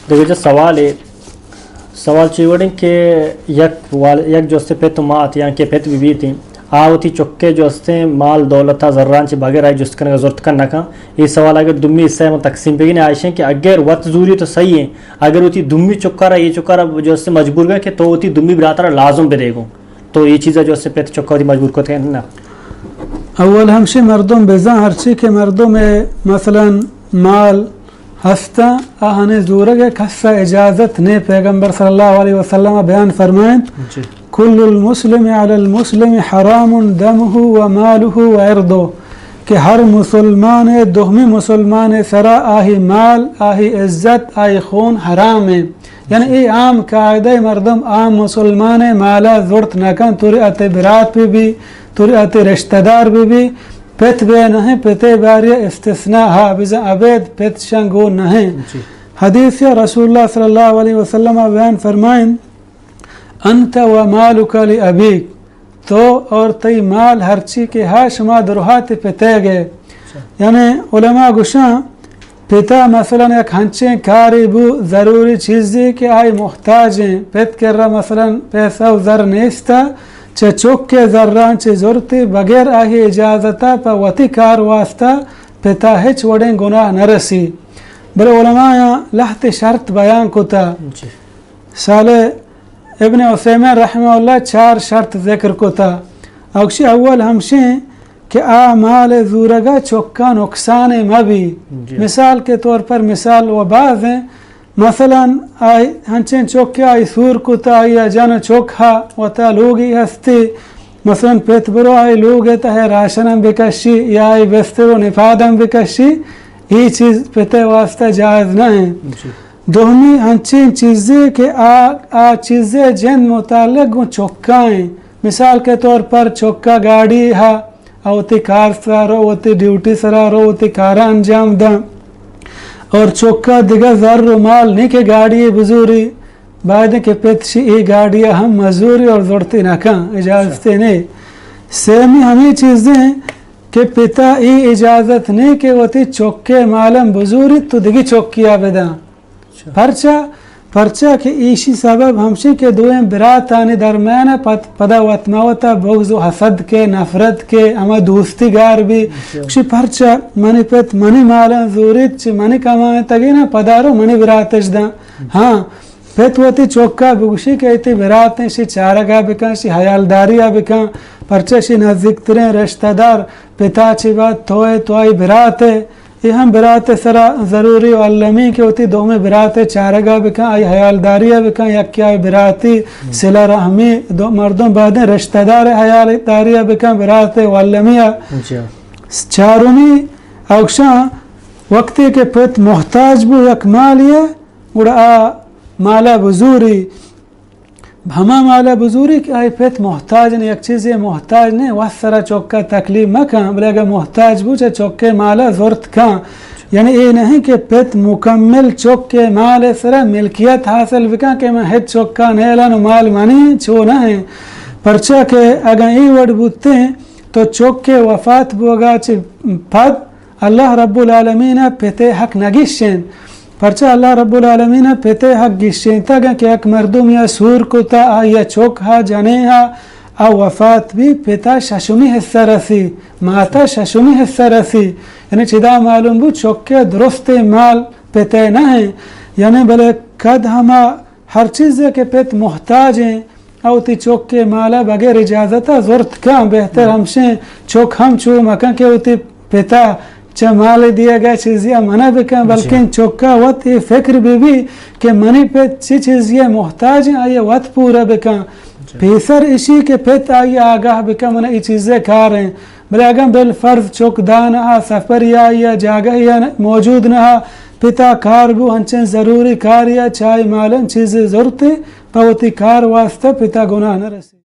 دگہ جا سوالے، سوال چی وڑیں کہ یک وال-، یک جستے پت و مات یا کہ پت بہ بیتیں، آ وتی چکے جستیں مال دولتا زران چی بغیر آئی جست کنگا زرت کن نہ کن۔ اے سوال اگر دومی حصہ ما تقسیم بگین آئیشیں کہ اگر وت زوری تو صحیح ہیں، اگر وتی دومی چکارا، اے چکارا جستے مجبور گئے کہ تو وتی دومی براترا لازم بدے گوں، تو اے چیزا جستے پت چکا وتی مجبور کت نہ۔ اول ہمشی مردم بزاں ہرچی کہ مردم مثلاً مال ہستاں، آہانی زورگ ء کس ء اجازت نے۔ پیغمبر صلی اللہ علیہ وسلم ء بیان فرمائنت، جی۔ کل المسلم علی المسلم حرام دمه و ماله و عرضه، کہ ہر مسلمان ء دومی مسلمان ء سرا آہی مال، آہی عزت، آہی خون حرام ہے۔ یعنی اے عام قاعدہ مردم عام مسلمان ء مالا زرت نہ کن، توری ات برات بہ بی، توری ات رشتہ دار بہ بی، پت بے نہ ہیں، پتے باریا استثناء ہا، بزاں ابید پت شنگو نہ ہیں۔ جی۔ حدیث یا رسول اللہ صلی اللہ علیہ وسلم بیان فرمائیں، انت و مالک لابیک، تو اور تئی مال ہرچی کہ ہا شما درہات پتے گئے۔ اچھا۔ یعنی علماء گشاں، پتا مثلاً یک ہنچیں کارے بو، ضروری چیزے کہ آئی محتاج ہیں، پت کرا مثلاً پیسہ و زر نیستا، چہ چک ء زران چہ زرتے بغیر آئی اجازتا پہ وتی کار واسطہ پتا ہچ وڑیں گناہ نہ رسی۔ بلے علماء لہتے شرط بیان کتا۔ جی۔ صالح ابن عثیمین رحمہ اللہ چار شرط ذکر کتا۔ اوشی اول ہمشیں کہ آ مال زورگا چکا نقصان مبی۔ جی۔ مثال کے طور پر، مثال و باز ہیں، مثلاً آئی ہنچیں چکے آئی سور کتا، آئی جن چک ہا وتا لوگی ہستی، مثلاً پت برو آئی لوگ تہ راشن ہم بکشی یا آئی بستر و نپاد ہم بکشی، یہ چیز پتے واسطہ جائز نہ ہیں۔ جی۔ دومی ہنچیں چیزے کہ آ، آ چیزے جند متعلق گوں چکا ہیں۔ مثال کے طور پر چکا گاڑی ہا، آ وتی کار سرا رو، وتی ڈیوٹی سرا رو، وتی کارا انجام داں۔ اور چکا دگہ زر و مال نہیں کہ گاڑی بزوری، باید کہ پت شی اے گاڑی ہم مزوری اور زرتی نہ کن، اجازت نہیں۔ سیمی ہمیں چیزیں کہ پتا اے اجازت نہیں کہ وتی چکے مالم بزوری تو دگی چکیا بداں۔ اچھا۔ پرچا؟ پرچا کہ ایشی سبب ہمشی کہ دوئیں براتانی درمیان پد-، پدا وت مہ وتا بغض و حسد کے، نفرت کے، ہما دوستی گار بی۔ اچھا۔ گوشی پرچا منی پت منی مالاں زوریت، چہ منی کمائیں تگینا پدا رو منی براتش داں۔ ہاں، پت وتی چکا بگوشی کہ ایتی براتیں شی چارگا بکن، شی حیالداریا بکن، پرچا شی نزدیکتریں رشتہ دار پتا چی بعد توئے، تو آئی براتے۔ اے ہم برات ء سرا ضروری و المی کہ وتی دومی برات ء چارگا بکن، آئی حیالداری ء بکن، یکی آئی براتی صلہ رحمی، دو مردم بعدیں رشتہ دار ء حیالداری ء بکن، برات ء و المی ء۔ جی۔ چارمی اوکشاں وقتی کہ پت محتاج بو یک مالی ء، گڑا آ مالا بزوری، ہما مالا بزوری کہ آئی پت محتاج نے، یک چیزے محتاج نے، وس سرا چکا تکلیف مکن، بلے اگر محتاج بو چہ چکے مالا زرت کن۔ یعنی اے نہیں کہ پت مکمل چکے مال سرا ملکیت حاصل بکن کہ من ہچ چکا نیلان و مال منی، چو نہ ہیں۔ پرچا کہ اگر اے وڑ بوتیں تو چکے وفات بوگا چہ پد اللہ رب العالمین ء پت ء حق نہ گیشینت، پرچا اللہ رب العالمین ء پت ء حق گیشینتگ انت کہ یک مردمے ء سور کتا، آئی ء چک ہا جنین ہا، آ وفات بی، پت ء ششمی حصہ رسی، مات ء ششمی حصہ رسی۔ یعنی چدا معلوم بو چک ء درستیں مال پت ء نہ انت۔ یعنی بلے کد ہما ہر چیزے کہ پت محتاج انت، او وتی چک ء مال ء بغیر اجازت ء زرت کن۔ بہتر ہمشیں چک ہم چو مکن کہ وتی پت ء چہ مال دیگ ء چیزی ء منع بکن، بلکن چک ء وت اے فکر بہ بی کہ منی پت چی چیزی ء محتاج انت، آئی ء وت پورہ بکن۔ پیسر اشی کہ پت آئی ء آگاہ بکن، من ء اے چیز ء کار انت۔ بلے اگاں بالفرض چک دان ء سفر یا یا جاگہ یا موجود نہ، پت ء کار بو، انچیں ضروری کار یا چاہے مالن چیزے زرت، پہ وتی کار واسطہ پت ء گناہ نہ رسی۔